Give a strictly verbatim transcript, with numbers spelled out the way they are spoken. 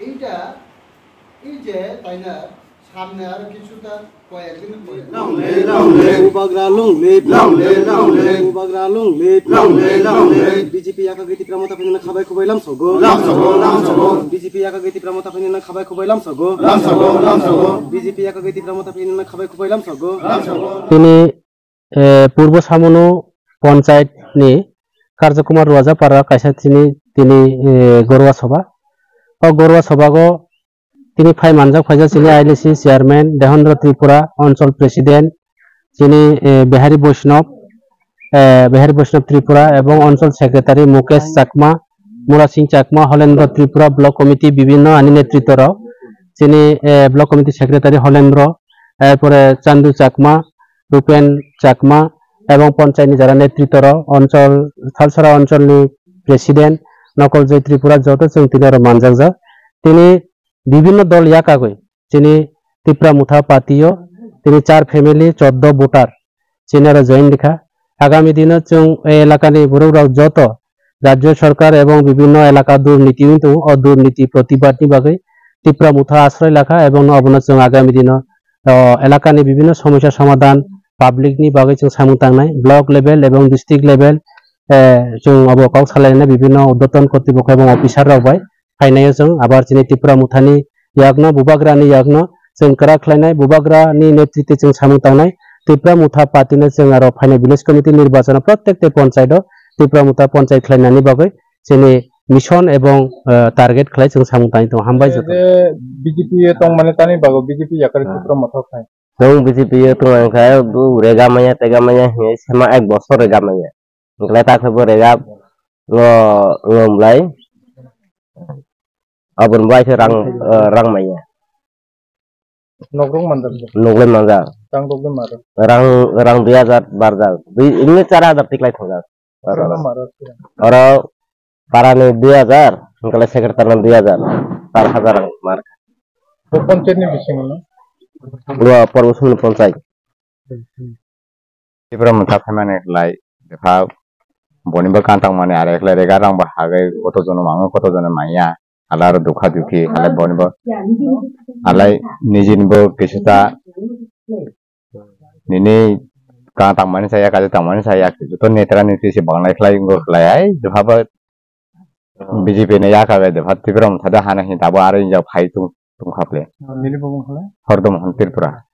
এইটা এই যে তাই না, সামনে আরো কিছুটা কয়েকদিন পরে। Bubagra long live, long live, long live. Bubagra long live, long live, long live. B J P yakagwi Tipra Motha phainani khabai khubai lamsogo. Lamsogo, lamsogo. B J P yakagwi Tipra Motha phainani khabai khubai lamsogo. Lamsogo, lamsogo. B J P yakagwi Tipra Motha phainani khabai khubai lamsogo. Lamsogo. Tini eh, Purbo Samunu Panchayat ni Karjakumar Ruajapara kaisa tini, tini, eh, Gorwa Sabha. O Gorwa Sabha go tini phai manjak phaijak chini I L C chairman Dehendra Tripura, Onchol president chini, eh, Behari Vaishnav, eh, Behari Vaishnav Tripura ebong Onchol secretary Mukesh Chakma, Murasing Chakma, Holendra Tripura, block committee bibhinno ani netritto rok chini, eh, block committee secretary Holendra, erpore Chandu Chakma, Rupen Chakma ebong ponchayni jara netritto rok, onchol, Thalsara oncholni president Nokoljoy Tripura, joto chwng tini oro manjakjak. Tini bibhinno dol yakagwi chini Tipra Motha party o tini char family choddo voter chini oro join rikha. Agami dino chwng e elakani borok rok joto rajya sarkar ebong bibhinno elaka durniti wng tongo, o durniti protibadni bagwi Tipra Motha asroi lakha ebong no obono chwng agami dino o elakani bibhinno somosya somadhan, public ni bagwi chwng samung tangnai, block level ebong district level, eh, chwng obo kok salainai bibhinno urdhwton kortipokho ebong officer rok bai phainai o chwng abar chini Tipra Mothani yakno, Bubagrani yakno chwng kwrak khlainai, Bubagrani netritwe chwng samung tangnai, Tipra Motha party no chwng aro phainai village committee nirbachano prottek te ponchayat o Tipra Motha ponchayat khlainani bagwi chini mission ebong, eh, target khlai chwng samung tangwi tongo. Hambai joto. Je B J P o tongmani tani bago B J P yakari Tipra Motha khai. Nwng B J P o tongmani khai, bo rega manya, tega manya hinwi sema ek bosor rega manya. Wngkhe ta khe bo rega ngo, ngo mlai. Aboni bai khe rang, eh, rang manya. Nokrok manjak bo. Noklai manjak. Rang rok de maro. Rang, rang dui hajar barjak. Dui, ini char hajar tiklai thangjak. Oro. Oro maro. Oro parani dui hajar, hingkale secretary no dui hajar. Char hajar rang mar. Bo panchayat ni bisingo no? Bo Porbo Sumni panchayat. Tipra Motha phaimani khlai, bwkha bonibo kantang mani are khlai rega rang bo hagwi koto jono mango koto jono manya, hala aro dukha dukhi, hala bonibo, hala nijini bo kisa ta nini kantang mani saya, kaisa tang mani saya, joto netra nitri se banglai khlai wngkha khlai ai, bwkha bo B J P ni yakha bai de phat Tipra Motha de hana hin tabo aro injak phai tung, tung khaple. Nini bo mung khala? Hordom hon Tripura.